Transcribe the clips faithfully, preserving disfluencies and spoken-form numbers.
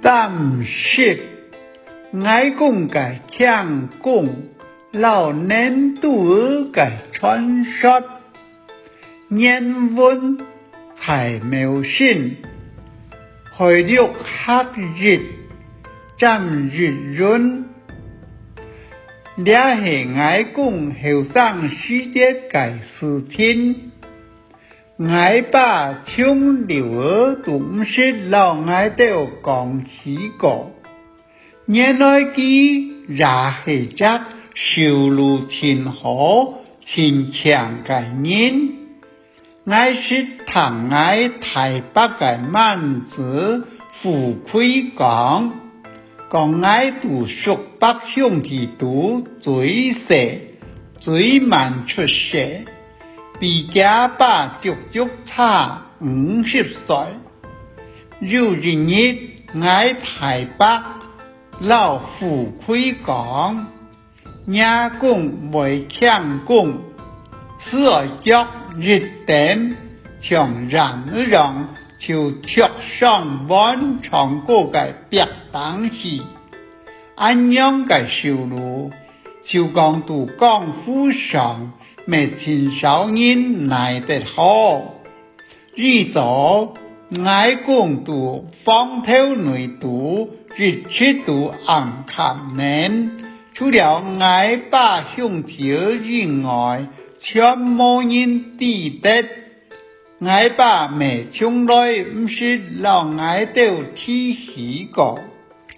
三十，𠊎公个慶功摎寧都仔个傳說。原文：蔡妙心，海陸客譯：詹益雲。這係𠊎公後生時節个事情。 𠊎爸從來都毋識摎𠊎兜講起過。原來佢也係隻修路盡好、盡慶个人。𠊎識聽𠊎大伯个滿子富貴講， 講𠊎兜叔伯兄弟肚最細、最慢出世，比厥爸足足差五十歲。有一日，𠊎大伯摎富貴講：「若公會慶功，斯愛腳一蹬，像人一樣就趒上碗唱歌个壁頂去。」恁樣个修路，就講在江湖上乜盡少人奈得何。以早，𠊎公在荒頭內肚，一直都暗崁等，除了𠊎爸兄弟以外，全無人知得。 𠊎爸乜從來毋識摎𠊎兜提起過。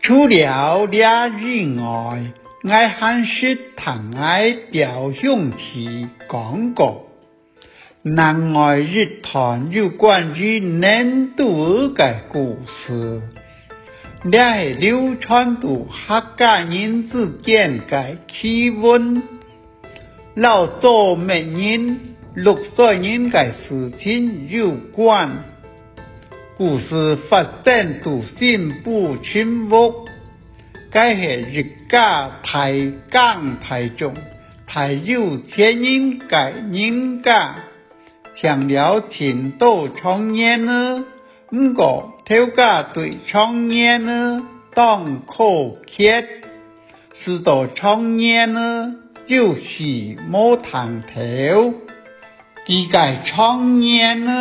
除了這以外，𠊎還識聽𠊎表兄弟講過另外一段有關於寧都个故事。這係流傳在客家人之間个奇聞。 摎做篾人、渌水人个事情有關。故事發生在新埔陳屋，該係一家大耕大種、大有錢人个人家， 請了盡多長年仔，毋過頭家對長年仔當苛刻，使到長年仔有氣無通敨。佢个長年仔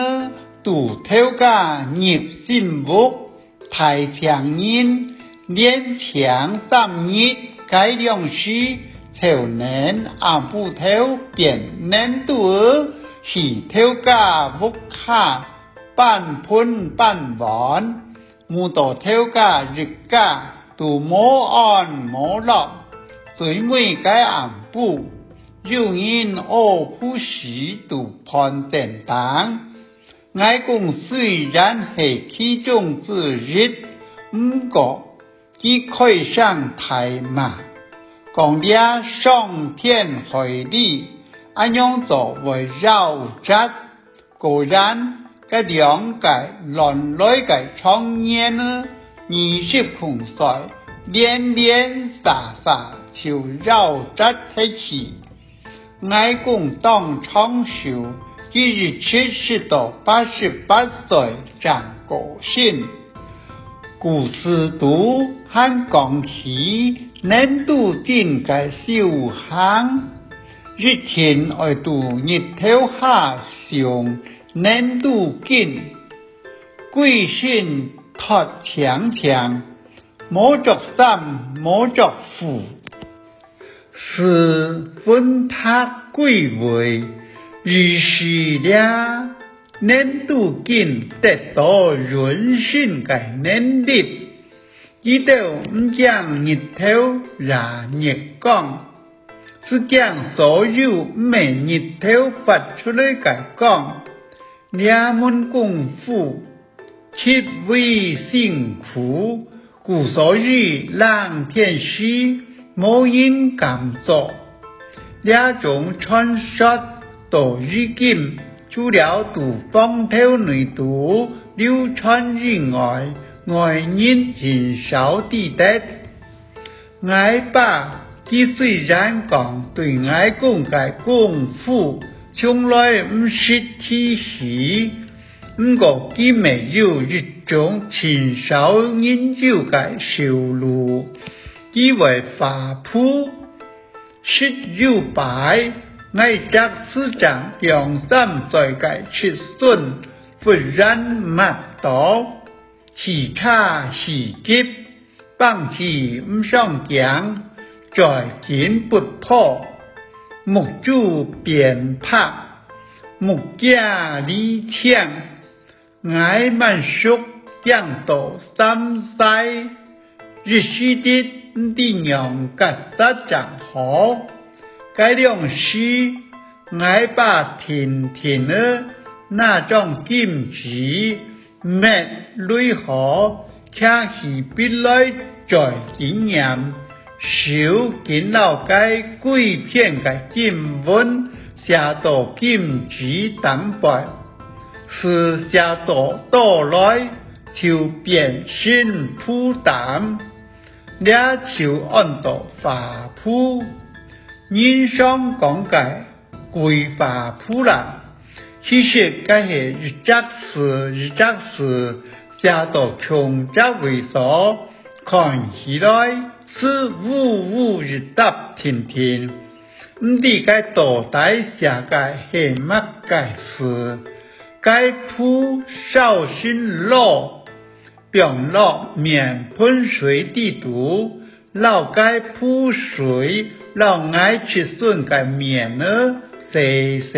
在頭家入新屋， 大請人，連請三日，該量時就能暗晡頭變寧都仔去頭家屋下搬盆搬碗，舞到頭家一家都無安無樂。最尾該暗晡，有人屙朆屎在飯甑頂， 𠊎公雖然係其中之一，毋過佢開聲大罵，講這傷天害理，恁樣做會夭折。果然，該兩個亂來个長年仔，二十空歲，連連續續就夭折忒去。 𠊎公當長壽，佢一直食到八十八歲正過身。故事肚還講起寧都經个修行，一定愛在日頭下誦寧都經，歸身脫淨淨，無著衫，無著褲， 使魂魄歸位，於是這寧都經得到隱身个能力。佢兜毋驚日頭也月光，只驚所有毋係日頭發出來个光。這門功夫極為辛苦， 故所以冷天時無人敢做。這種傳說到如今，除了在荒頭內肚流傳以外，外人盡少知得。𠊎爸佢雖然講對𠊎公个功夫從來毋識提起，毋過佢乜有一種盡少人有个手路，佢會畫符。實有擺，𠊎隻師正兩三歲个侄孫，忽然發到，起差起急， 放棄毋上驚，嘴緊不破，目珠變白，目鏡裡青。𠊎滿叔驚到三晒，一時節毋知仰結煞正好。該量時，𠊎爸定定仔拿張金紙， 搣鐳好，擎起筆來嘴緊唸，手緊摎該歸篇个經文寫到金紙頂背，字寫到倒來就變成符膽，這就安到畫符。人常講个 鬼畫符啦。其實該係一隻字一隻字寫到共隻位所，看起來字烏烏一搭定定，毋知該到底寫个係麼个字。該符燒成熝，放落面盆水底肚， 摎該符水摎𠊎侄孫个面仔洗洗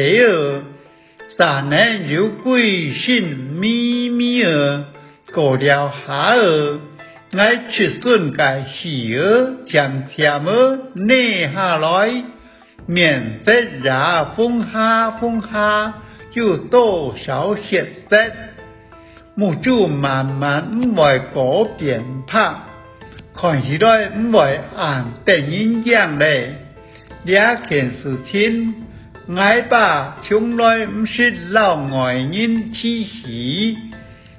仔，煞等有歸身微微仔。過了下仔，𠊎侄孫个氣仔漸漸仔冴下來，面色也紅下紅下，有多少血色。 目珠慢慢毋會過變白，看起來毋會恁得人驚咧。這件事情，𠊎爸從來毋識摎外人提起，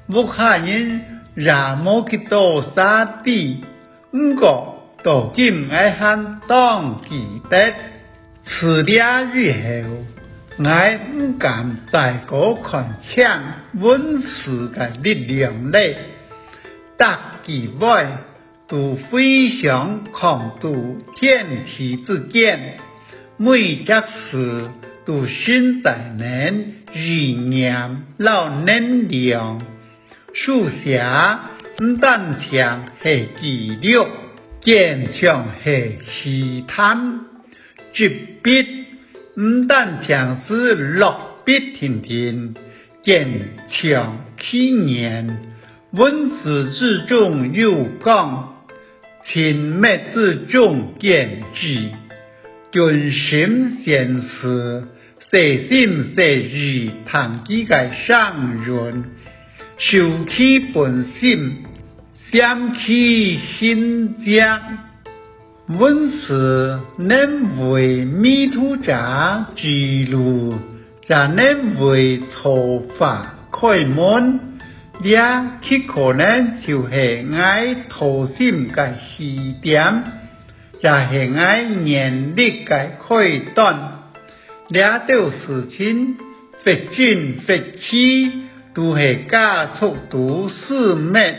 屋下人也無幾多儕知。 毋過，到今𠊎還當記得。自這以後，𠊎毋敢再過看輕文字个力量咧。逐句話都飛向空肚天地之間，每隻字都承載等意念摎能量。 書寫毋單淨係記錄，更像係戲壇。執筆毋單淨係落筆定定，更像祈願。文字之中有光，沉默之中見智。君臣賢士， 細心細意聽佢个聲韻，收其本心，閃其形象。文字能為迷途者指路，也能為造化開門。這極可能就係𠊎道心个起點，也係𠊎願力个開端。 這兜事情，或真或虛，都係加速度消滅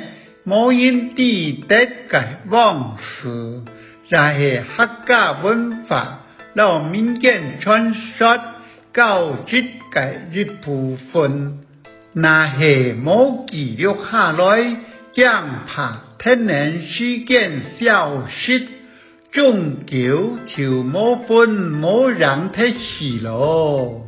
無人知得个往事，也係客家文化摎民間傳說交織个一部分。 若係無記錄下來，驚怕跈等時間消失，終究就無魂無影忒去囉。